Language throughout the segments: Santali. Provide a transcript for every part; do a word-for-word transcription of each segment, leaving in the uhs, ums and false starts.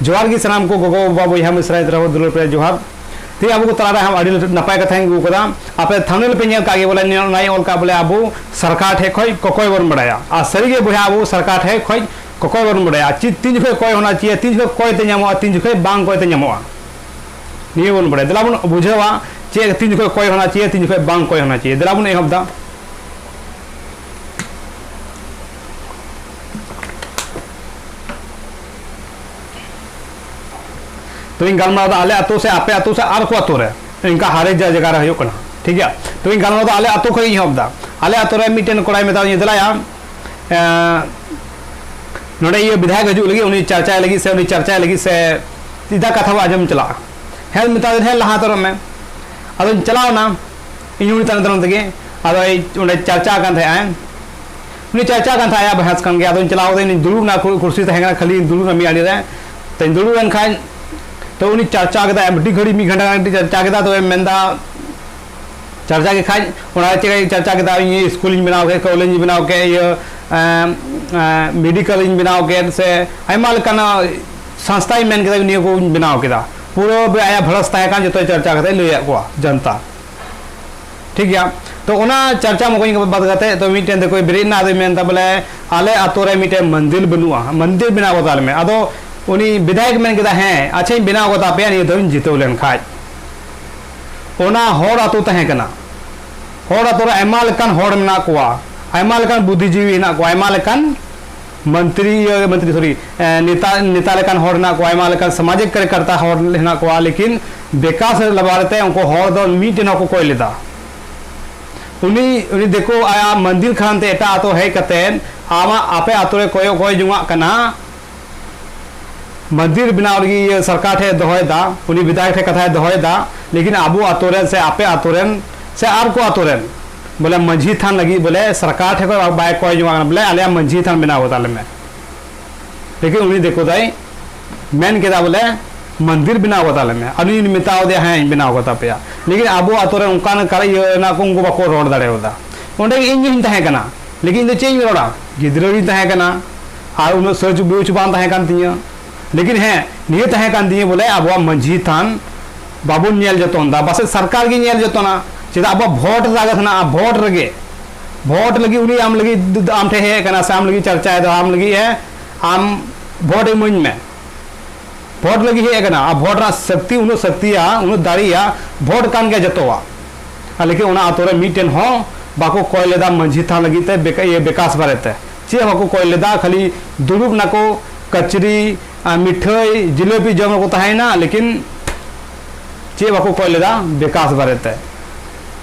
ᱡᱚᱦᱟᱨ ᱜᱮ ᱥᱟᱱᱟᱢ ᱠᱚ, ᱜᱚᱜᱚ, ᱵᱟᱵᱟ, ᱵᱚᱭᱦᱟ, ᱢᱤᱥᱨᱟ, ᱛᱟᱨᱟ ᱫᱩᱞᱟᱹᱲ ᱯᱮ ᱡᱚᱦᱟᱨ᱾ ᱛᱮᱦᱮᱧ ᱟᱵᱚ ᱠᱚ ᱛᱟᱞᱟᱨᱮ ᱟᱹᱰᱤ ᱱᱟᱯᱟᱭ ᱠᱟᱛᱷᱟᱧ ᱟᱹᱜᱩ ᱠᱟᱫᱟ᱾ ᱟᱯᱮ ᱛᱷᱟᱢᱱᱮᱞ ᱯᱮ ᱧᱮᱞ ᱠᱟᱜ ᱜᱮ, ᱵᱚᱞᱮ ᱚᱱᱟᱧ ᱚᱞ ᱠᱟᱜ, ᱵᱚᱞᱮ ᱟᱵᱚ ᱥᱚᱨᱠᱟᱨ ᱴᱷᱮᱡ ᱠᱷᱚᱡ ᱠᱚᱠᱚᱭ ᱵᱚᱱ ᱵᱟᱲᱟᱭᱟ᱾ ᱟᱨ ᱥᱟᱹᱨᱤᱜᱮ ᱵᱚᱭᱦᱟ, ᱟᱵᱚ ᱥᱚᱨᱠᱟᱨ ᱴᱷᱮᱡ ᱠᱷᱚᱡ ᱠᱚᱠᱚᱭ ᱵᱚᱱ ᱵᱟᱲᱟᱭᱟ᱾ ᱪᱮᱫ, ᱛᱤᱱ ᱡᱚᱠᱷᱚᱡ ᱠᱚᱭ ᱦᱚᱱᱟ ᱪᱟᱦᱤᱭᱮ, ᱛᱤᱱ ᱡᱚᱠᱷᱚᱡ ᱠᱚᱭ ᱛᱮ ᱧᱟᱢᱚᱜᱼᱟ, ᱛᱤᱱ ᱡᱚᱠᱷᱚᱡ ᱵᱟᱝ ᱠᱚᱭ ᱛᱮ ᱧᱟᱢᱚᱜᱼᱟ, ᱱᱤᱭᱟᱹ ᱵᱚᱱ ᱵᱟᱲᱟᱭᱟ᱾ ᱫᱮᱞᱟ ᱵᱚᱱ ᱵᱩᱡᱷᱟᱹᱣᱟ ᱪᱮᱫ, ᱛᱤᱱ ᱡᱚᱠᱷᱚᱡ ᱠᱚᱭ ᱦᱚᱱᱟ ᱪᱟᱦᱤᱭᱮ, ᱛᱤᱱ ᱡᱚᱠᱷᱚᱡ ᱵᱟᱝ ᱠᱚᱭ ᱦᱚᱱᱟ ᱪᱟᱦᱤᱭᱮ᱾ ᱫᱮᱞᱟ ᱵᱚᱱ ᱮᱦᱚᱵ ᱫᱟ᱾ ᱛᱚ, ᱤᱧ ᱜᱟᱞᱢᱟᱨᱟᱣ ᱫᱟ ᱟᱞᱮ ᱟᱹᱛᱩ ᱥᱮ ᱟᱯᱮ ᱟᱹᱛᱩ ᱥᱮ ᱟᱨ ᱠᱚ ᱟᱹᱛᱩ ᱨᱮ, ᱤᱱᱠᱟ ᱦᱟᱨᱮ ᱡᱟ ᱡᱟᱭᱜᱟ ᱨᱮ ᱦᱩᱭᱩᱜ ᱠᱟᱱᱟ, ᱴᱷᱤᱠ ᱜᱮᱭᱟ? ᱛᱚ, ᱤᱧ ᱜᱟᱞᱢᱟᱨᱟᱣ ᱫᱟ ᱟᱞᱮ ᱟᱹᱛᱩ ᱠᱷᱚᱡ ᱤᱧ ᱮᱦᱚᱵ ᱫᱟ᱾ ᱟᱞᱮ ᱟᱹᱛᱩ ᱨᱮ ᱢᱤᱫᱴᱮᱱ ᱠᱚᱲᱟᱭ ᱢᱮᱛᱟᱣ ᱫᱤᱧᱟ, "ᱫᱮᱞᱟᱭᱟ, ᱮᱸ, ᱱᱚᱰᱮ ᱤᱭᱟᱹ ᱵᱤᱫᱷᱟᱭᱚᱠ ᱦᱤᱡᱩᱜ ᱞᱟᱹᱜᱤᱫ, ᱩᱱᱤ ᱪᱟᱨᱪᱟᱭ ᱞᱟᱹᱜᱤᱫ ᱥᱮ ᱩᱱᱤ ᱪᱟᱨᱪᱟᱭ ᱞᱟᱹᱜᱤᱫ ᱥᱮ ᱪᱮᱫᱟᱜ ᱠᱟᱛᱷᱟ ᱵᱚ ᱟᱸᱡᱚᱢ ᱪᱟᱞᱟᱜᱼᱟ?" ᱦᱮᱸ, ᱢᱮᱛᱟᱣ ᱫᱤᱧ, "ᱦᱮᱸ, ᱞᱟᱦᱟ ᱩᱛᱟᱹᱨᱚᱜ ᱢᱮ᱾" ᱟᱫᱚᱧ ᱪᱟᱞᱟᱣ ᱮᱱᱟ, ᱤᱧ ᱦᱚᱸ ᱩᱱᱤ ᱛᱟᱭᱱᱚᱢ ᱛᱟᱭᱱᱚᱢ ᱛᱮᱜᱮ᱾ ᱟᱫᱚ ᱚᱸᱰᱮ ᱪᱟᱨᱪᱟ ᱠᱟᱱ ᱛᱟᱦᱮᱸᱜᱼᱟᱭ, ᱩᱱᱤ ᱪᱟᱨᱪᱟ ᱠᱟᱱ ᱛᱟᱦᱮᱸᱜᱼᱟ ᱵᱟᱦᱟᱥ ᱠᱷᱟᱱ ᱜᱮ᱾ ᱟᱫᱚᱧ ᱪᱟᱞᱟᱣ ᱠᱟᱛᱮ, ᱤᱧ ᱫᱩᱲᱩᱵ ᱮᱱᱟ, ᱠᱩ-, ᱠᱩᱨᱥᱤ ᱛᱟᱦᱮᱸ ᱠᱟᱱᱟ ᱠᱷᱟᱹᱞᱤ, ᱤᱧ ᱫᱩᱲᱩᱵ ᱮᱱᱟ ᱢᱤᱫ ᱟᱲᱮ ᱨᱮ᱾ ᱛᱚᱧ ᱫᱩᱲᱩᱵ ᱮᱱ ᱠᱷᱟᱱ, ᱛᱚ ᱩᱱᱤ ᱪᱟᱨᱪᱟ ᱠᱮᱫᱟᱭ, ᱟᱹᱰᱤ ᱜᱷᱟᱹᱲᱤᱡ, ᱢᱤᱫ ᱜᱷᱚᱱᱴᱟ ᱜᱟᱱ ᱪᱟᱨᱪᱟ ᱠᱮᱫᱟ᱾ ᱛᱚᱵᱮ ᱢᱮᱱᱫᱟ, ᱪᱟᱨᱪᱟ ᱠᱮᱫ ᱠᱷᱟᱡ, ᱚᱱᱟ ᱪᱮᱫ ᱞᱮᱠᱟᱭ ᱪᱟᱨᱪᱟ ᱠᱮᱫᱟ, ᱤᱧ ᱥᱠᱩᱞ ᱤᱧ ᱵᱮᱱᱟᱣ ᱠᱮᱫ, ᱠᱚᱞᱮᱡᱽ ᱤᱧ ᱵᱮᱱᱟᱣ ᱠᱮᱫ, ᱤᱭᱟᱹ, ᱮᱸ, ᱮᱸ, ᱢᱮᱰᱤᱠᱮᱞ ᱤᱧ ᱵᱮᱱᱟᱣ ᱠᱮᱫ, ᱥᱮ ᱟᱭᱢᱟ ᱞᱮᱠᱟᱱᱟᱜ ᱥᱚᱝᱥᱛᱷᱟᱧ ᱢᱮᱱ ᱠᱮᱫᱟ, ᱱᱤᱭᱟᱹ ᱠᱚᱧ ᱵᱮᱱᱟᱣ ᱠᱮᱫᱟ᱾ ᱯᱩᱨᱟᱹ ᱵᱮ-, ᱟᱭᱟᱜ ᱵᱷᱟᱲᱟᱥ ᱛᱟᱦᱮᱸ ᱠᱟᱱ, ᱡᱚᱛᱚᱭ ᱪᱟᱨᱪᱟ ᱠᱟᱛᱮ ᱞᱟᱹᱭᱟᱫ ᱠᱚᱣᱟ ᱡᱚᱱᱛᱟ᱾ ᱴᱷᱤᱠ ᱜᱮᱭᱟ? ᱛᱚ, ᱚᱱᱟ ᱪᱟᱨᱪᱟ ᱢᱚᱠᱚᱧ ᱵᱟᱫ ᱠᱟᱛᱮ, ᱛᱚ, ᱢᱤᱫᱴᱮᱱ ᱫᱤᱠᱩᱭ ᱵᱮᱨᱮᱫ ᱮᱱᱟ, ᱟᱫᱚᱭ ᱢᱮᱱᱫᱟ ᱵᱚᱞᱮ, "ᱟᱞᱮ ᱟᱛᱳ ᱨᱮ ᱢᱤᱫᱴᱮᱱ ᱢᱚᱱᱫᱤᱨ ᱵᱟᱹᱱᱩᱜᱼᱟ, ᱢᱚᱱᱫᱤᱨ ᱵᱮᱱᱟᱣ ᱠᱟᱛᱟ ᱞᱮ ᱢᱮ᱾" ᱟᱫᱚ ᱩᱱᱤ ᱵᱤᱫᱷᱟᱭᱚᱠ ᱢᱮᱱ ᱠᱮᱫᱟ, "ᱦᱮᱸ, ᱟᱪᱪᱷᱟᱧ ᱵᱮᱱᱟᱣ ᱠᱟᱛᱟ ᱯᱮᱭᱟ, ᱱᱤᱭᱟᱹ ᱫᱷᱟᱣᱤᱧ ᱡᱤᱛᱟᱹᱣ ᱞᱮᱱ ᱠᱷᱟᱡ᱾" ᱚᱱᱟ ᱦᱚᱲ ᱟᱛᱳ ᱛᱟᱦᱮᱸ ᱠᱟᱱᱟ᱾ ᱦᱚᱲ ᱟᱛᱳ ᱨᱮ ᱟᱭᱢᱟ ᱞᱮᱠᱟᱱ ᱦᱚᱲ ᱢᱮᱱᱟᱜ ᱠᱚᱣᱟ, ᱟᱭᱢᱟ ᱞᱮᱠᱟᱱ ᱵᱩᱫᱽᱫᱷᱤᱡᱤᱵᱤ ᱦᱮᱱᱟᱜ ᱠᱚᱣᱟ, ᱟᱭᱢᱟ ᱞᱮᱠᱟᱱ ᱢᱚᱱᱛᱨᱤ, ᱤᱭᱟᱹ, ᱢᱚᱱᱛᱨᱤ, sorry, ᱮ, ᱱᱮᱛᱟ, ᱱᱮᱛᱟ ᱞᱮᱠᱟᱱ ᱦᱚᱲ ᱦᱮᱱᱟᱜ ᱠᱚᱣᱟ, ᱟᱭᱢᱟ ᱞᱮᱠᱟᱱ ᱥᱟᱢᱟᱡᱤᱠ ᱠᱟᱨᱭᱚᱠᱚᱨᱛᱟ ᱦᱚᱲ ᱦᱮᱱᱟᱜ ᱠᱚᱣᱟ, ᱞᱮᱠᱤᱱ ᱵᱤᱠᱟᱥ ᱵᱟᱨᱮᱛᱮ ᱩᱱᱠᱩ ᱦᱚᱲ ᱫᱚ ᱢᱤᱫᱴᱮᱱ ᱦᱚᱸ ᱠᱚ ᱠᱚᱭ ᱞᱮᱫᱟ᱾ ᱩᱱᱤ, ᱩᱱᱤ ᱫᱤᱠᱩ ᱟᱭᱟᱜ ᱢᱚᱱᱫᱤᱨ ᱠᱷᱟᱱ ᱛᱮ ᱮᱴᱟᱜ ᱟᱛᱳ ᱦᱮᱡ ᱠᱟᱛᱮ ᱟᱢᱟᱜ, ᱟᱯᱮ ᱟᱛᱳ ᱨᱮ ᱠᱚᱭᱚᱜ, ᱠᱚᱭ ᱡᱚᱝᱟᱜ ᱠᱟᱱᱟ, ᱢᱚᱱᱫᱤᱨ ᱵᱮᱱᱟᱣ ᱞᱟᱹᱜᱤᱫ ᱤᱭᱟᱹ ᱥᱚᱨᱠᱟᱨ ᱴᱷᱮᱱ ᱫᱚᱦᱚᱭᱮᱫᱟ, ᱩᱱᱤ ᱵᱤᱫᱷᱟᱭᱚᱠ ᱴᱷᱮᱱ ᱠᱟᱛᱷᱟᱭ ᱫᱚᱦᱚᱭᱮᱫᱟ, ᱞᱮᱠᱤᱱ ᱟᱵᱚ ᱟᱛᱳ ᱨᱮᱱ ᱥᱮ ᱟᱯᱮ ᱟᱛᱳ ᱨᱮᱱ ᱥᱮ ᱟᱨ ᱠᱚ ᱟᱛᱳ ᱨᱮᱱ ᱵᱚᱞᱮ ᱢᱟᱹᱡᱷᱤ ᱛᱷᱟᱱ ᱞᱟᱹᱜᱤᱫ ᱵᱚᱞᱮ ᱥᱚᱨᱠᱟᱨ ᱴᱷᱮᱱ ᱠᱷᱚᱱ ᱵᱟᱭ ᱠᱚᱭ ᱡᱚᱝᱟᱜ ᱠᱟᱱᱟ, ᱵᱚᱞᱮ ᱟᱞᱮᱭᱟᱜ ᱢᱟᱹᱡᱷᱤ ᱛᱷᱟᱱ ᱵᱮᱱᱟᱣ ᱠᱟᱛᱟ ᱞᱮ ᱢᱮ᱾ ᱞᱮᱠᱤᱱ ᱩᱱᱤ ᱫᱤᱠᱩ ᱫᱚᱭ ᱢᱮᱱ ᱠᱮᱫᱟ ᱵᱚᱞᱮ, "ᱢᱚᱱᱫᱤᱨ ᱵᱮᱱᱟᱣ ᱠᱟᱛᱟ ᱞᱮ ᱢᱮ᱾" ᱟᱨ ᱩᱱᱤ ᱢᱮᱛᱟᱣ ᱫᱮᱭᱟ, "ᱦᱮᱸ, ᱤᱧ ᱵᱮᱱᱟᱣ ᱠᱟᱛᱟ ᱯᱮᱭᱟ᱾" ᱞᱮᱠᱤᱱ ᱟᱵᱚ ᱟᱛᱳ ᱨᱮ ᱚᱱᱠᱟᱱ ᱠᱟᱨ-, ᱤᱭᱟᱹ ᱨᱮᱱᱟᱜ ᱠᱚ ᱩᱱᱠᱩ ᱵᱟᱠᱚ ᱨᱚᱲ ᱫᱟᱲᱮᱭᱟᱫᱟ᱾ ᱚᱸᱰᱮ ᱜᱮ ᱤᱧ ᱜᱤᱧ ᱛᱟᱦᱮᱸ ᱠᱟᱱᱟ, ᱞᱮᱠᱤᱱ ᱤᱧ ᱫᱚ ᱪᱮᱫ ᱤᱧ ᱨᱚᱲᱟ? ᱜᱤᱫᱽᱨᱟᱹ ᱜᱤᱧ ᱛᱟᱦᱮᱸ ᱠᱟᱱᱟ, ᱟᱨ ᱩᱱᱟᱹᱜ ᱥᱟᱹᱡ ᱵᱩᱡ ᱵᱟᱝ ᱛᱟᱦᱮᱸ ᱠᱟᱱ ᱛᱤᱧᱟᱹ᱾ ᱞᱮᱠᱤᱱ ᱦᱮᱸ, ᱱᱤᱭᱟᱹ ᱛᱟᱦᱮᱸ ᱠᱟᱱ ᱛᱤᱧᱟᱹ ᱵᱚᱞᱮ ᱟᱵᱚᱣᱟᱜ ᱢᱟᱹᱡᱷᱤ ᱛᱷᱟᱱ ᱵᱟᱵᱚᱱ ᱧᱮᱞ ᱡᱚᱛᱚᱱ ᱫᱟ, ᱯᱟᱥᱮᱡ ᱥᱚᱨᱠᱟᱨ ᱜᱮ ᱧᱮᱞ ᱡᱚᱛᱚᱱᱟ᱾ ᱪᱮᱫᱟᱜ ᱟᱵᱚᱣᱟᱜ ᱵᱷᱳᱴ ᱨᱮ ᱟᱜᱮ ᱛᱟᱦᱮᱱᱟ, ᱵᱷᱳᱴ ᱨᱮᱜᱮ, ᱵᱷᱳᱴ ᱞᱟᱹᱜᱤᱫ ᱩᱱᱤ ᱟᱢ ᱞᱟᱹᱜᱤᱫ ᱟᱢ ᱴᱷᱮᱱ ᱦᱮᱡ ᱟᱠᱟᱱᱟ ᱥᱮ ᱟᱢ ᱞᱟᱹᱜᱤᱫ ᱪᱟᱨᱪᱟᱭ ᱫᱟ, ᱟᱢ ᱞᱟᱹᱜᱤᱫ ᱮ, ᱟᱢ ᱵᱷᱳᱴ ᱤᱢᱟᱹᱧ ᱢᱮ᱾ ᱵᱷᱳᱴ ᱞᱟᱹᱜᱤᱫ ᱦᱮᱡ ᱟᱠᱟᱱᱟ᱾ ᱟᱨ ᱵᱷᱳᱴ ᱨᱮᱱᱟᱜ ᱥᱚᱠᱛᱤ, ᱩᱱᱟᱹᱜ ᱥᱚᱠᱛᱤᱭᱟ, ᱩᱱᱟᱹᱜ ᱫᱟᱲᱮᱭᱟ, ᱵᱷᱳᱴ ᱠᱟᱱ ᱜᱮᱭᱟ ᱡᱚᱛᱚᱣᱟᱜ᱾ ᱟᱨ ᱞᱮᱠᱤᱱ ᱚᱱᱟ ᱟᱛᱳ ᱨᱮ ᱢᱤᱫᱴᱮᱱ ᱦᱚᱸ ᱵᱟᱠᱚ ᱠᱚᱭ ᱞᱮᱫᱟ ᱢᱟᱹᱡᱷᱤ ᱛᱷᱟᱱ ᱞᱟᱹᱜᱤᱫ ᱛᱮ, ᱵᱮᱠᱟ-, ᱤᱭᱟᱹ, ᱵᱤᱠᱟᱥ ᱵᱟᱨᱮᱛᱮ᱾ ᱪᱮᱫ ᱦᱚᱸ ᱵᱟᱠᱚ ᱠᱚᱭ ᱞᱮᱫᱟ, ᱠᱷᱟᱹᱞᱤ ᱫᱩᱲᱩᱵ ᱱᱟᱠᱚ, ᱠᱟᱪᱨᱤ, ᱟᱨ ᱢᱤᱴᱷᱟᱹᱭ, ᱡᱤᱞᱟᱹᱯᱤ ᱡᱚᱢ ᱨᱮᱠᱚ ᱛᱟᱦᱮᱸᱭᱮᱱᱟ, ᱞᱮᱠᱤᱱ ᱪᱮᱫ ᱵᱟᱠᱚ ᱠᱚᱭ ᱞᱮᱫᱟ ᱵᱤᱠᱟᱥ ᱵᱟᱨᱮᱛᱮ᱾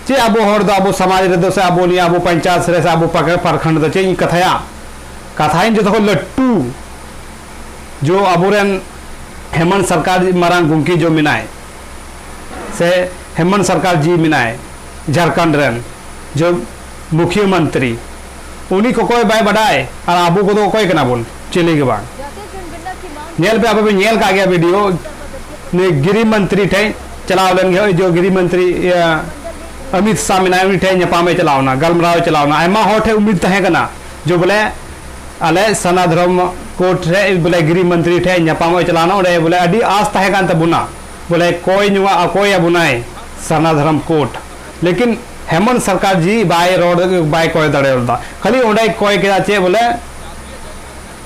ᱪᱮᱫ ᱟᱵᱚ ᱦᱚᱲ ᱫᱚ ᱟᱵᱚ ᱥᱚᱢᱟᱡᱽ ᱨᱮᱫᱚ ᱥᱮ ᱟᱵᱚ ᱱᱤᱭᱟᱹ ᱟᱵᱚ ᱯᱚᱧᱪᱟᱭᱮᱛ ᱨᱮ ᱥᱮ ᱟᱵᱚ ᱯᱟᱠ-, ᱯᱨᱚᱠᱷᱚᱸᱰ ᱫᱚ ᱪᱮᱫ ᱤᱧ ᱠᱟᱛᱷᱟᱭᱟ? ᱠᱟᱛᱷᱟᱧ ᱡᱚᱛᱚ ᱠᱷᱚᱱ ᱞᱟᱹᱴᱩ ᱡᱚ ᱟᱵᱚᱨᱮᱱ ᱦᱮᱢᱚᱱᱛ ᱥᱚᱨᱠᱟᱨ ᱢᱟᱨᱟᱝ ᱜᱚᱢᱠᱮ ᱡᱚ ᱢᱮᱱᱟᱭ, ᱥᱮ ᱦᱮᱢᱚᱱᱛ ᱥᱚᱨᱠᱟᱨ ᱡᱤ ᱢᱮᱱᱟᱭ, ᱡᱷᱟᱲᱠᱷᱚᱸᱰ ᱨᱮᱱ ᱡᱚ ᱢᱩᱠᱷᱭᱟᱹ ᱢᱚᱱᱛᱨᱤ, ᱩᱱᱤ ᱠᱚᱠᱚᱭ ᱵᱟᱭ ᱵᱟᱰᱟᱭ, ᱟᱨ ᱟᱵᱚ ᱠᱚᱫᱚ ᱚᱠᱚᱭ ᱠᱟᱱᱟ ᱵᱚᱱ? ᱪᱤᱞᱤ ᱜᱮ ᱵᱟᱝ᱾ ᱧᱮᱞ ᱯᱮ, ᱟᱯᱮ ᱯᱮ ᱧᱮᱞ ᱠᱟᱜ ᱜᱮᱭᱟ ᱵᱷᱤᱰᱤᱭᱳ, ᱱᱩᱭ ᱜᱨᱤᱦ ᱢᱚᱱᱛᱨᱤ ᱴᱷᱮᱱ ᱪᱟᱞᱟᱣ ᱞᱮᱱ ᱜᱮ, ᱦᱚᱸᱜᱼᱚᱭ ᱡᱚ ᱜᱨᱤᱦ ᱢᱚᱱᱛᱨᱤ, ᱤᱭᱟᱹ, ᱚᱢᱤᱛ ᱥᱟᱦ ᱢᱮᱱᱟᱭ, ᱩᱱᱤ ᱴᱷᱮᱱ ᱧᱟᱯᱟᱢᱮ ᱪᱟᱞᱟᱣ ᱮᱱᱟ, ᱜᱟᱞᱢᱟᱨᱟᱣ ᱮ ᱪᱟᱞᱟᱣ ᱮᱱᱟ᱾ ᱟᱭᱢᱟ ᱦᱚᱲ ᱴᱷᱮᱱ ᱩᱢᱤᱫ ᱛᱟᱦᱮᱸ ᱠᱟᱱᱟ ᱡᱮ ᱵᱚᱞᱮ ᱟᱞᱮ ᱥᱟᱨᱱᱟ ᱫᱷᱚᱨᱚᱢ ᱠᱳᱰ ᱨᱮ ᱵᱚᱞᱮ ᱜᱨᱤᱦ ᱢᱚᱱᱛᱨᱤ ᱴᱷᱮᱱ ᱧᱟᱯᱟᱢᱚᱜ ᱮ ᱪᱟᱞᱟᱣ ᱮᱱᱟ, ᱚᱸᱰᱮ ᱵᱚᱞᱮ ᱟᱹᱰᱤ ᱟᱸᱥ ᱛᱟᱦᱮᱸ ᱠᱟᱱ ᱛᱟᱵᱚᱱᱟ ᱵᱚᱞᱮ ᱠᱚᱭ ᱧᱚᱜ ᱚᱠᱚᱭ ᱟᱵᱚᱱᱟᱭ ᱥᱟᱨᱱᱟ ᱫᱷᱚᱨᱚᱢ ᱠᱳᱰ, ᱞᱮᱠᱤᱱ ᱦᱮᱢᱚᱱᱛ ᱥᱚᱨᱠᱟᱨ ᱡᱤ ᱵᱟᱭ ᱨᱚᱲ, ᱵᱟᱭ ᱠᱚᱭ ᱫᱟᱲᱮ ᱞᱮᱫᱟ᱾ ᱠᱷᱟᱹᱞᱤ ᱚᱸᱰᱮᱭ ᱠᱚᱭ ᱠᱮᱫᱟ ᱪᱮᱫ ᱵᱚᱞᱮ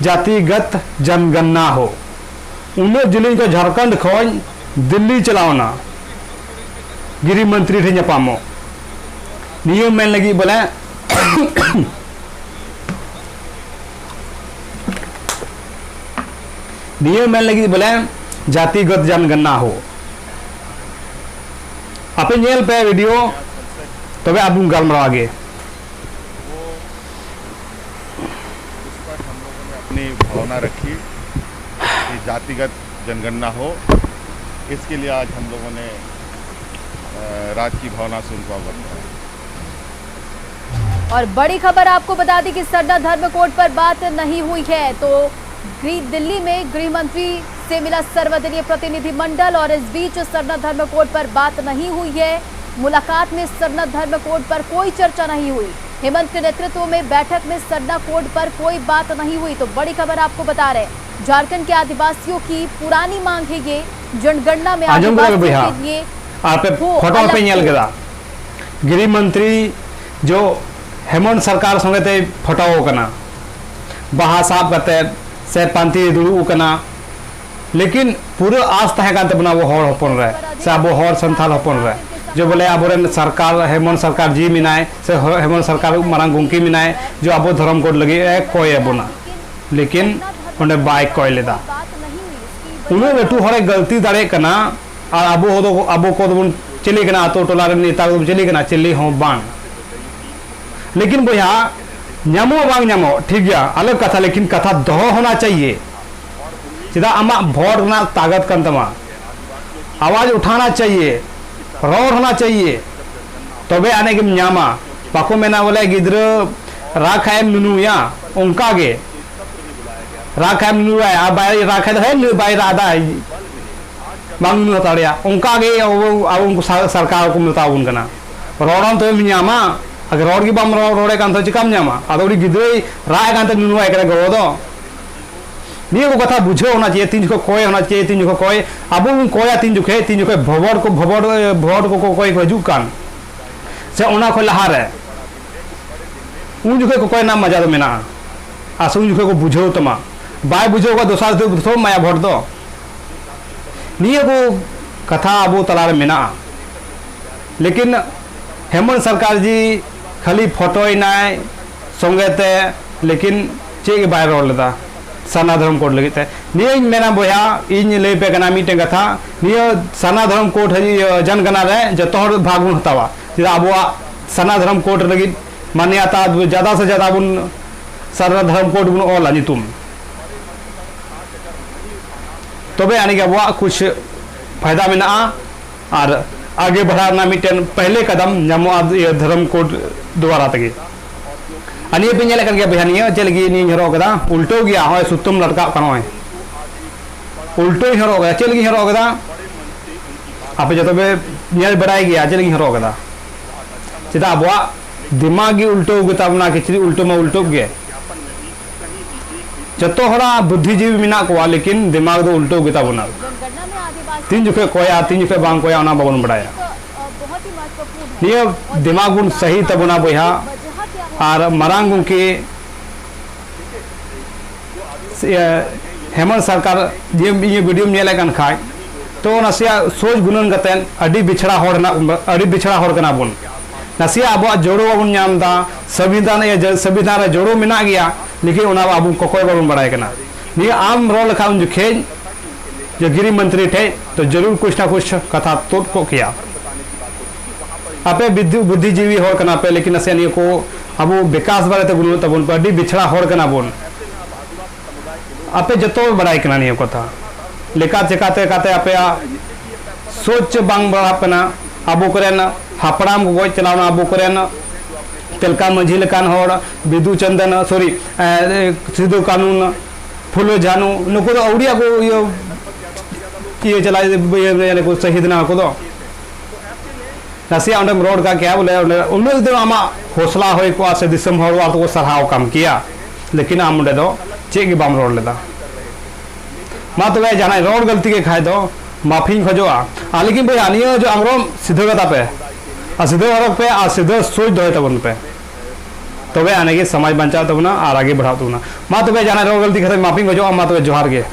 ᱡᱟᱛᱤᱜᱚᱛ ᱡᱚᱱᱜᱚᱱᱱᱟ ᱦᱳ᱾ ᱩᱱᱟᱹᱜ ᱡᱤᱞᱤᱧ ᱠᱚ ᱡᱷᱟᱲᱠᱷᱚᱸᱰ ᱠᱷᱚᱱ ᱫᱤᱞᱞᱤ ᱪᱟᱞᱟᱣ ᱮᱱᱟ ᱜᱨᱤᱦ ᱢᱚᱱᱛᱨᱤ ᱴᱷᱮᱱ ᱧᱟᱯᱟᱢᱚᱜ, ᱱᱤᱭᱟᱹ ᱢᱮᱱ ᱞᱟᱹᱜᱤᱫ ᱵᱚᱞᱮ ᱱᱤᱭᱟᱹ ᱢᱮᱱ ᱞᱟᱹᱜᱤᱫ ᱵᱚᱞᱮ ᱡᱟᱛᱤᱜᱚᱛ ᱡᱚᱱᱜᱚᱱᱱᱟ ᱦᱳ᱾ ᱟᱯᱮ ᱧᱮᱞ ᱯᱮ ᱵᱷᱤᱰᱤᱭᱳ, ᱛᱚᱵᱮ ᱟᱵᱚ ᱜᱟᱞᱢᱟᱨᱟᱣ ᱜᱮ᱾ वो उस पर हम लोगों ने अपनी भावना रखी कि जातिगत जनगणना हो। इसके लिए आज हम लोगों ने, अ, रात की भावना से उनको अवगत कराया। और बड़ी खबर आपको बता दें कि सरना धर्म कोड पर बात नहीं हुई है, तो गृह दिल्ली में गृह मंत्री से मिला सर्वदलीय प्रतिनिधिमंडल और इस बीच सरना धर्म कोड पर बात नहीं हुई है। मुलाकात में सरना धर्म कोड पर कोई चर्चा नहीं हुई। हेमंत के नेतृत्व में बैठक में सरना कोड पर कोई बात नहीं हुई। तो बड़ी खबर आपको बता रहे हैं, झारखंड के आदिवासियों की पुरानी मांग है ये जनगणना में ᱟᱸᱡᱚᱢ ᱠᱮᱫᱟ ᱯᱮ आदिवासियों ᱵᱚᱭᱦᱟ? के लिए ᱟᱨ ᱯᱮ ᱦᱚᱸ, ᱯᱷᱳᱴᱳ ᱦᱚᱸᱯᱮ ᱟᱞᱟᱜᱽ ᱧᱮᱞ ᱛᱮ᱾ ᱠᱮᱫᱟ, ᱜᱤᱨᱤ ᱢᱚᱱᱛᱨᱤ ᱡᱚ ᱦᱮᱢᱚᱱᱛ ᱥᱚᱨᱠᱟᱨ ᱥᱚᱸᱜᱮ ᱛᱮᱭ ᱯᱷᱳᱴᱳ ᱟᱠᱟᱱᱟ, ᱵᱟᱦᱟ ᱥᱟᱵ ᱠᱟᱛᱮ ᱥᱮ ᱯᱟᱱᱛᱮ ᱫᱩᱲᱩᱵ ᱟᱠᱟᱱᱟ᱾ ᱞᱮᱠᱤᱱ ᱯᱩᱨᱟᱹ ᱟᱥ ᱛᱟᱦᱮᱸ ᱠᱟᱱ ᱛᱟᱵᱚᱱᱟ ᱟᱵᱚ ᱦᱚᱲ ᱦᱚᱯᱚᱱ ᱨᱮ ᱥᱮ ᱟᱵᱚ ᱦᱚᱲ ᱥᱟᱱᱛᱟᱲ ᱦᱚᱯᱚᱱ ᱨᱮ, ᱡᱮ ᱵᱚᱞᱮ ᱟᱵᱚᱨᱮᱱ ᱥᱚᱨᱠᱟᱨ, ᱦᱮᱢᱚᱱᱛ ᱥᱚᱨᱠᱟᱨ ᱡᱤ ᱢᱮᱱᱟᱭ ᱥᱮ ᱦᱮᱢᱚᱱᱛ ᱥᱚᱨᱠᱟᱨ ᱢᱟᱨᱟᱝ ᱜᱚᱢᱠᱮ ᱢᱮᱱᱟᱭ, ᱡᱮ ᱟᱵᱚ ᱫᱷᱚᱨᱚᱢ ᱠᱳᱰ ᱞᱟᱹᱜᱤᱫ ᱮ ᱠᱚᱭ ᱟᱵᱚᱱᱟ᱾ ᱞᱮᱠᱤᱱ ᱚᱸᱰᱮ ᱵᱟᱭ ᱠᱚᱭ ᱞᱮᱫᱟ᱾ ᱩᱱᱟᱹᱜ ᱞᱟᱹᱴᱩ ᱦᱚᱲᱮ ᱜᱟᱹᱞᱛᱤ ᱫᱟᱲᱮᱭᱟᱜ ᱠᱟᱱᱟ, ᱟᱨ ᱟᱵᱚ ᱫᱚ, ᱟᱵᱚ ᱠᱚᱫᱚ ᱵᱚᱱ ᱪᱤᱞᱤ ᱠᱟᱱᱟ? ᱟᱛᱳ ᱴᱚᱞᱟ ᱨᱮᱱ ᱱᱮᱛᱟ ᱠᱚᱫᱚ ᱪᱤᱞᱤ ᱠᱟᱱᱟ? ᱪᱤᱞᱤ ᱦᱚᱸ ᱵᱟᱝ᱾ ᱞᱮᱠᱤᱱ ᱵᱚᱭᱦᱟ, ᱧᱟᱢᱚᱜ ᱵᱟᱝ ᱧᱟᱢᱚᱜ ᱴᱷᱤᱠ ᱜᱮᱭᱟ, ᱟᱞᱟᱜᱽ ᱠᱟᱛᱷᱟ, ᱞᱮᱠᱤᱱ ᱠᱟᱛᱷᱟ ᱫᱚᱦᱚ ᱦᱚᱱᱟ ᱪᱟᱦᱤᱭᱮ᱾ ᱪᱮᱫᱟᱜ? ᱟᱢᱟᱜ ᱵᱷᱳᱴ ᱨᱮᱱᱟᱜ ᱛᱟᱠᱚᱛ ᱠᱟᱱ ᱛᱟᱢᱟ, ᱟᱣᱟᱡᱽ ᱩᱴᱷᱟᱱᱟ ᱪᱟᱦᱤᱭᱮ, ᱨᱚᱲ ᱦᱚᱱᱟ ᱪᱟᱦᱤᱭᱮ, ᱛᱚᱵᱮ ᱟᱹᱱᱤᱡ ᱜᱮᱢ ᱧᱟᱢᱟ᱾ ᱵᱟᱠᱚ ᱢᱮᱱᱟ ᱵᱚᱞᱮ ᱜᱤᱫᱽᱨᱟᱹ ᱨᱟᱜᱽ ᱠᱷᱟᱡ ᱮᱢ ᱱᱩᱱᱩᱭᱟ, ᱚᱱᱠᱟ ᱜᱮ ᱨᱟᱜᱽ ᱠᱷᱟᱡ ᱮᱢ ᱱᱩᱱᱩᱭᱟ, ᱟᱨ ᱵᱟᱭ ᱨᱟᱜᱽ ᱠᱷᱟᱡ ᱫᱚ ᱦᱮᱸ ᱱᱩᱭ ᱵᱟᱭ ᱨᱟᱜ ᱮᱫᱟ, ᱵᱟᱝ ᱱᱩᱱᱩ ᱦᱟᱛᱟᱲ ᱮᱭᱟ᱾ ᱚᱱᱠᱟ ᱜᱮ ᱟᱵᱚ, ᱟᱵᱚ ᱩᱱᱠᱩ ᱥᱟ-, ᱥᱚᱨᱠᱟᱨ ᱠᱚ ᱢᱮᱛᱟ ᱵᱚᱱ ᱠᱟᱱᱟ, ᱨᱚᱲ ᱟᱢ ᱛᱚᱵᱮᱢ ᱧᱟᱢᱟ, ᱟᱜᱮ ᱨᱚᱲ ᱜᱮ ᱵᱟᱢ ᱨᱚᱲ, ᱨᱚᱲᱮᱫ ᱠᱟᱱ ᱛᱚ ᱪᱤᱠᱟᱢ ᱧᱟᱢᱟ? ᱟᱫᱚ ᱩᱱᱤ ᱜᱤᱫᱽᱨᱟᱹᱭ ᱨᱟᱜ ᱮᱫ ᱠᱟᱱ ᱛᱮ ᱱᱩᱱᱩᱣᱟᱭ ᱠᱟᱱᱟ ᱜᱚᱜᱚ ᱫᱚ᱾ ᱱᱤᱭᱟᱹ ᱠᱚ ᱠᱟᱛᱷᱟ ᱵᱩᱡᱷᱟᱹᱣ ᱚᱱᱟ ᱪᱮ ᱛᱤᱱ ᱡᱚᱠᱷᱚᱱ ᱠᱚᱭ ᱚᱱᱟ ᱪᱮ ᱛᱤᱱ ᱡᱚᱠᱷᱚᱱ ᱠᱚᱭ ᱟᱵᱚ ᱵᱚᱱ ᱠᱚᱭᱟ ᱛᱤᱱ ᱡᱚᱠᱷᱚᱱ ᱛᱤᱱ ᱡᱚᱠᱷᱚᱱ ᱵᱷᱚᱵᱚᱨ ᱠᱚ ᱵᱷᱚᱵᱚᱨ ᱵᱷᱚᱵᱚᱨ ᱠᱚ ᱠᱚ ᱠᱚᱭ ᱠᱚ ᱦᱤᱡᱩᱜ ᱠᱟᱱ ᱥᱮ ᱚᱱᱟ ᱠᱷᱚᱱ ᱞᱟᱦᱟᱨᱮ ᱩᱱ ᱡᱚᱠᱷᱚᱱ ᱠᱚ ᱠᱚᱭ ᱨᱮᱱᱟᱜ ᱢᱟᱡᱟ ᱫᱚ ᱢᱮᱱᱟᱜᱼᱟ᱾ ᱟᱨ ᱥᱮ ᱩᱱ ᱡᱚᱠᱷᱚᱱ ᱠᱚ ᱵᱩᱡᱷᱟᱹᱣ ᱛᱟᱢᱟ, ᱵᱟᱭ ᱵᱩᱡᱷᱟᱹᱣ ᱠᱚᱣᱟ ᱫᱚᱥᱟᱨ ᱫᱚ ᱛᱷᱚᱲ ᱢᱟᱭᱟ ᱵᱷᱳᱴ ᱫᱚ᱾ ᱱᱤᱭᱟᱹ ᱠᱚ ᱠᱟᱛᱷᱟ ᱟᱵᱚ ᱛᱟᱞᱟᱨᱮ ᱢᱮᱱᱟᱜᱼᱟ᱾ ᱞᱮᱠᱤᱱ ᱦᱮᱢᱚᱱᱛ ᱥᱚᱨᱠᱟᱨ ᱡᱤ ᱠᱷᱟᱹᱞᱤ ᱯᱷᱳᱴᱳᱭᱮᱱᱟᱭ ᱥᱚᱸᱜᱮ ᱛᱮ, ᱞᱮᱠᱤᱱ ᱪᱮᱫ ᱜᱮ ᱵᱟᱭ ᱨᱚᱲ ᱞᱮᱫᱟ ᱥᱟᱨᱱᱟ ᱫᱷᱚᱨᱚᱢ ᱠᱳᱰ ᱞᱟᱹᱜᱤᱫ ᱛᱮ᱾ ᱱᱤᱭᱟᱹᱧ ᱢᱮᱱᱟ ᱵᱚᱭᱦᱟ, ᱤᱧ ᱞᱟᱹᱭ ᱯᱮ ᱠᱟᱱᱟ ᱢᱤᱫᱴᱮᱱ ᱠᱟᱛᱷᱟ, ᱱᱤᱭᱟᱹ ᱥᱟᱨᱱᱟ ᱫᱷᱚᱨᱚᱢ ᱠᱳᱰ ᱤᱭᱟᱹ ᱡᱟᱱᱜᱟᱱᱟ ᱨᱮ ᱡᱚᱛᱚ ᱦᱚᱲ ᱵᱷᱟᱜᱽ ᱵᱚᱱ ᱦᱟᱛᱟᱣᱟ, ᱪᱮᱫᱟᱜ ᱟᱵᱚᱣᱟᱜ ᱥᱟᱨᱱᱟ ᱫᱷᱚᱨᱚᱢ ᱠᱳᱰ ᱞᱟᱹᱜᱤᱫ ᱢᱟᱱᱭᱟᱛᱟ ᱡᱟᱫᱟ ᱥᱮ ᱡᱟᱫᱟ ᱵᱚᱱ ᱥᱟᱨᱱᱟ ᱫᱷᱚᱨᱚᱢ ᱠᱳᱰ ᱵᱚᱱ ᱚᱞᱟ ᱧᱩᱛᱩᱢ, ᱛᱚᱵᱮ ᱟᱹᱱᱤᱡ ᱟᱵᱚᱣᱟᱜ ᱠᱩᱪ ᱯᱷᱟᱭᱫᱟ ᱢᱮᱱᱟᱜᱼᱟ᱾ ᱟᱨ ᱟᱜᱮ ᱵᱟᱲᱦᱟᱣ ᱨᱮᱱᱟᱜ ᱢᱤᱫᱴᱮᱱ ᱯᱮᱦᱞᱮ ᱠᱟᱫᱟᱢ ᱧᱟᱢᱚᱜᱼᱟ ᱤᱭᱟᱹ ᱫᱷᱚᱨᱚᱢ ᱠᱳᱰ ᱫᱣᱟᱨᱟ ᱛᱮᱜᱮ᱾ ᱟᱨ ᱱᱤᱭᱟᱹ ᱯᱮ ᱧᱮᱞᱮᱫ ᱠᱟᱱ ᱜᱮᱭᱟ ᱵᱚᱭᱦᱟ, ᱱᱤᱭᱟᱹ ᱪᱮᱫ ᱞᱟᱹᱜᱤᱫ ᱱᱤᱭᱟᱹᱧ ᱦᱚᱨᱚᱜ ᱠᱟᱫᱟ? ᱩᱞᱴᱟᱹᱣ ᱜᱮᱭᱟ, ᱦᱚᱸᱜᱼᱚᱭ ᱥᱩᱛᱟᱹᱢ ᱞᱟᱴᱠᱟᱜ ᱠᱟᱱᱟ, ᱱᱚᱜᱼᱚᱭ ᱩᱞᱴᱟᱹᱣᱧ ᱦᱚᱨᱚᱜ ᱠᱟᱫᱟ᱾ ᱪᱮᱫ ᱞᱟᱹᱜᱤᱫ ᱤᱧ ᱦᱚᱨᱚᱜ ᱠᱟᱫᱟ? ᱟᱯᱮ ᱡᱚᱛᱚ ᱯᱮ ᱧᱮᱞ ᱵᱟᱲᱟᱭ ᱜᱮᱭᱟ ᱪᱮᱫ ᱞᱟᱹᱜᱤᱫ ᱤᱧ ᱦᱚᱨᱚᱜ ᱠᱟᱫᱟ᱾ ᱪᱮᱫᱟᱜ ᱟᱵᱚᱣᱟᱜ ᱫᱤᱢᱟᱜᱽ ᱜᱮ ᱩᱞᱴᱟᱹᱣ ᱜᱮᱛᱟ ᱵᱚᱱᱟ, ᱠᱤᱪᱨᱤᱡ ᱩᱞᱴᱟᱹᱣ ᱢᱟ ᱩᱞᱴᱟᱹᱣ ᱜᱮ᱾ ᱡᱚᱛᱚ ᱦᱚᱲᱟᱜ ᱵᱩᱫᱽᱫᱷᱤᱡᱤᱵᱤ ᱢᱮᱱᱟᱜ ᱠᱚᱣᱟ, ᱞᱮᱠᱤᱱ ᱫᱤᱢᱟᱜᱽ ᱫᱚ ᱩᱞᱴᱟᱹᱣ ᱜᱮᱛᱟ ᱵᱚᱱᱟ᱾ ᱛᱤᱱ ᱡᱚᱠᱷᱮᱡ ᱠᱚᱭᱟ, ᱛᱤᱱ ᱡᱚᱠᱷᱮᱡ ᱵᱟᱝ ᱠᱚᱭᱟ, ᱚᱱᱟ ᱵᱟᱵᱚᱱ ᱵᱟᱲᱟᱭᱟ᱾ ᱱᱤᱭᱟᱹ ᱫᱤᱢᱟᱜᱽ ᱵᱚᱱ ᱥᱟᱹᱦᱤ ᱛᱟᱵᱚᱱᱟ ᱵᱚᱭᱦᱟ᱾ ᱟᱨ ᱢᱟᱨᱟᱝ ᱜᱚᱢᱠᱮ ᱥᱮ, ᱦᱮᱢᱚᱱᱛ ᱥᱚᱨᱠᱟᱨ ᱡᱮ ᱤᱧᱟᱹᱜ ᱵᱷᱤᱰᱤᱭᱳᱢ ᱧᱮᱞᱮᱫ ᱠᱟᱱ ᱠᱷᱟᱡ, ᱛᱚ ᱱᱟᱥᱮᱭᱟᱜ ᱥᱳᱪ ᱜᱩᱱᱟᱹᱱ ᱠᱟᱛᱮᱫ, ᱟᱹᱰᱤ ᱵᱤᱪᱷᱲᱟ ᱦᱚᱲ ᱦᱮᱱᱟᱜ, ᱟᱹᱰᱤ ᱵᱤᱪᱷᱲᱟ ᱦᱚᱲ ᱠᱟᱱᱟ ᱵᱚᱱ᱾ ᱱᱟᱥᱮᱭᱟᱜ ᱟᱵᱚᱣᱟᱜ ᱡᱳᱲᱳ ᱵᱟᱵᱚᱱ ᱧᱟᱢ ᱮᱫᱟ, ᱥᱚᱝᱵᱤᱫᱷᱟᱱ, ᱤᱭᱟᱹ, ᱥᱚᱝᱵᱤᱫᱷᱟᱱ ᱨᱮ ᱡᱳᱲᱳ ᱢᱮᱱᱟᱜ ᱜᱮᱭᱟ, ᱞᱮᱠᱤᱱ ᱚᱱᱟ ᱟᱵᱚ ᱠᱚᱠᱚᱭ ᱵᱟᱵᱚᱱ ᱵᱟᱲᱟᱭ ᱠᱟᱱᱟ᱾ ᱱᱤᱭᱟᱹ ᱟᱢ ᱨᱚᱲ ᱞᱮᱠᱷᱟᱱ ᱩᱱ ᱡᱚᱠᱷᱮᱡ ᱡᱮ ᱜᱤᱨᱤ ᱢᱚᱱᱛᱨᱤ ᱴᱷᱮᱡ ᱛᱚ ᱡᱟᱹᱨᱩᱲ ᱠᱩᱪ ᱱᱟ ᱠᱩᱪ ᱠᱟᱛᱷᱟ ᱛᱩᱫ ᱠᱚᱜ ᱠᱮᱭᱟ᱾ ᱟᱯᱮ ᱵᱤᱫᱽᱫᱷᱩ-, ᱵᱩᱫᱽᱫᱷᱤᱡᱤᱵᱤ ᱦᱚᱲ ᱠᱟᱱᱟ ᱯᱮ, ᱞᱮᱠᱤᱱ ᱱᱟᱥᱮᱭᱟᱜ ᱱᱤᱭᱟᱹ ᱠᱚ ᱟᱵᱚ ᱵᱤᱠᱟᱥ ᱵᱟᱨᱮᱛᱮ ᱜᱩᱱᱟᱹᱱᱚᱜ ᱛᱟᱵᱚᱱ ᱯᱮ, ᱟᱹᱰᱤ ᱵᱤᱪᱷᱲᱟ ᱦᱚᱲ ᱠᱟᱱᱟ ᱵᱚᱱ᱾ ᱟᱯᱮ ᱡᱚᱛᱚ ᱯᱮ ᱵᱟᱲᱟᱭ ᱠᱟᱱᱟ ᱱᱤᱭᱟᱹ ᱠᱟᱛᱷᱟ᱾ ᱞᱮᱠᱟ ᱪᱮᱠᱟᱛᱮ ᱠᱟᱛᱮ ᱟᱯᱮᱭᱟᱜ ᱥᱳᱪ ᱵᱟᱝ ᱵᱟᱲᱦᱟᱜ ᱠᱟᱱᱟ᱾ ᱟᱵᱚ ᱠᱚᱨᱮᱱ ᱦᱟᱯᱲᱟᱢ ᱠᱚ ᱜᱚᱡ ᱪᱟᱞᱟᱣᱱᱟ, ᱟᱵᱚ ᱠᱚᱨᱮᱱ ᱛᱤᱞᱠᱟ ᱢᱟᱹᱡᱷᱤ ᱞᱮᱠᱟᱱ ᱦᱚᱲ, ᱵᱤᱫᱩ ᱪᱟᱸᱫᱟᱱ, ᱥᱚᱨᱤ, ᱮ, ᱥᱤᱫᱩ ᱠᱟᱹᱱᱩ, ᱯᱷᱩᱞᱳ ᱡᱷᱟᱱᱩ, ᱱᱩᱠᱩ ᱫᱚ ᱟᱹᱣᱲᱤᱭᱟᱜ ᱠᱚ ᱤᱭᱟᱹ, ᱤᱭᱟᱹ ᱪᱟᱞᱟᱣ, ᱤᱭᱟᱹ, ᱤᱭᱟᱹ ᱠᱚ ᱥᱟᱹᱦᱤᱫ ᱮᱱᱟ ᱱᱩᱠᱩ ᱫᱚ᱾ ᱱᱟᱥᱮᱭᱟᱜ ᱚᱸᱰᱮᱢ ᱨᱚᱲ ᱠᱟᱜ ᱠᱮᱭᱟ, ᱵᱚᱞᱮ ᱚᱸᱰᱮ ᱩᱱᱟᱹᱜ ᱡᱩᱫᱤ ᱟᱢᱟᱜ ᱦᱚᱥᱞᱟ ᱦᱩᱭ ᱠᱚᱜᱼᱟ ᱥᱮ ᱫᱤᱥᱚᱢ ᱦᱚᱲ ᱟᱨ ᱠᱚ ᱥᱟᱨᱦᱟᱣ ᱠᱟᱢ ᱠᱮᱭᱟ, ᱞᱮᱠᱤᱱ ᱟᱢ ᱚᱸᱰᱮ ᱫᱚ ᱪᱮᱫ ᱜᱮ ᱵᱟᱢ ᱨᱚᱲ ᱞᱮᱫᱟ᱾ ᱢᱟ ᱛᱚᱵᱮ ᱡᱟᱦᱟᱱᱟᱜ ᱨᱚᱲ ᱜᱟᱹᱞᱛᱤ ᱜᱮ ᱠᱷᱟᱡ ᱫᱚ ᱢᱟᱯᱷᱤᱧ ᱠᱷᱚᱡᱚᱜᱼᱟ᱾ ᱟᱨ ᱞᱮᱠᱤᱱ ᱵᱚᱭᱦᱟ, ᱱᱤᱭᱟᱹ ᱡᱚ ᱟᱢᱨᱚᱢ ᱥᱤᱫᱷᱟᱹ ᱠᱟᱛᱟ ᱯᱮ ᱟᱨ ᱥᱤᱫᱷᱟᱹ ᱦᱚᱨᱚᱜ ᱯᱮ ᱟᱨ ᱥᱤᱫᱷᱟᱹ ᱥᱳᱪ ᱫᱚᱦᱚᱭ ᱛᱟᱵᱚᱱ ᱯᱮ, ᱛᱚᱵᱮ ᱟᱹᱱᱤᱡ ᱜᱮ ᱥᱚᱢᱟᱡᱽ ᱵᱟᱧᱪᱟᱣ ᱛᱟᱵᱚᱱᱟ ᱟᱨ ᱟᱜᱮ ᱵᱟᱲᱦᱟᱣ ᱛᱟᱵᱚᱱᱟ᱾ ᱢᱟ ᱛᱚᱵᱮ ᱡᱟᱦᱟᱱᱟᱜ ᱨᱚᱲ ᱜᱟᱹᱞᱛᱤ ᱠᱷᱟᱡ ᱢᱟᱯᱷᱤᱧ ᱠᱷᱚᱡᱚᱜᱼᱟ᱾ ᱢᱟ ᱛᱚᱵᱮ ᱡᱚᱦᱟᱨ ᱜᱮ᱾